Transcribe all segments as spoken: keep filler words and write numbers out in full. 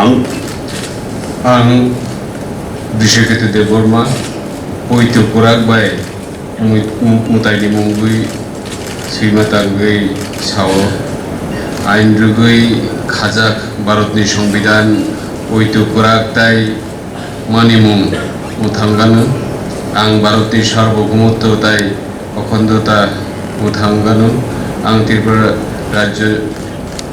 Ang, ang Brishaketu Debbarma, poito kwrak bai mui-, mu-, mwtaini mungwi swima tangwi sao. Ain rwgwi khajak Bharatni Songbidan poito kwrak tai manimung mwthangano. Ang Bharatni Sarbobomoto tai Okhondo ta mwthangano. Ang Tripura Rajyo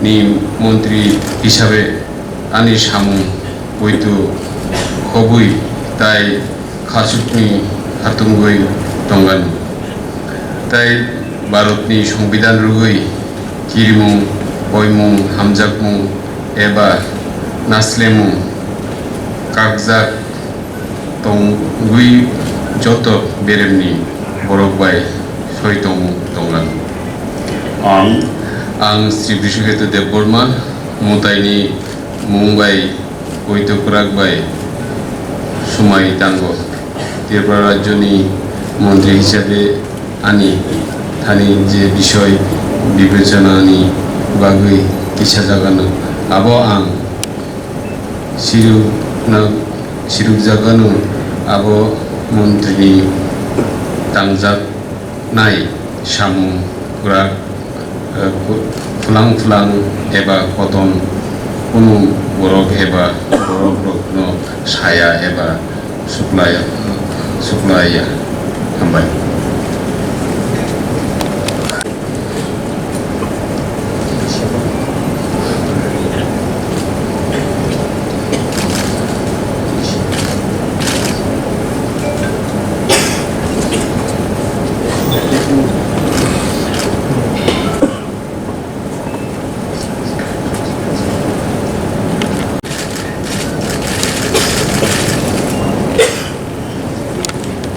ni montri hisabe ani samung poito khobwi tai khachukni hatungwi tongano. Tai Bharatni Songbidan rwgwi kirimung, poimung, hamjakmung eba naslemung kakjak tongwi joto beremni borok bai soi tong tonglang. Ang, ang Sri Brishaketu Debbarma mwtaini mung bai poito kwrak bai swmai tango. Tripura Rajyoni montri hisabe ani thani je bisoi bibechanani bagwi tisajagano, abo ang sirukna-, sirukjagano. Abo montrini tangjaknai samung kwrak, eh, phu-, phulang phulang eba koton kunu borok eba borokrokno saya eba suklai-, suklaiya. Hambai.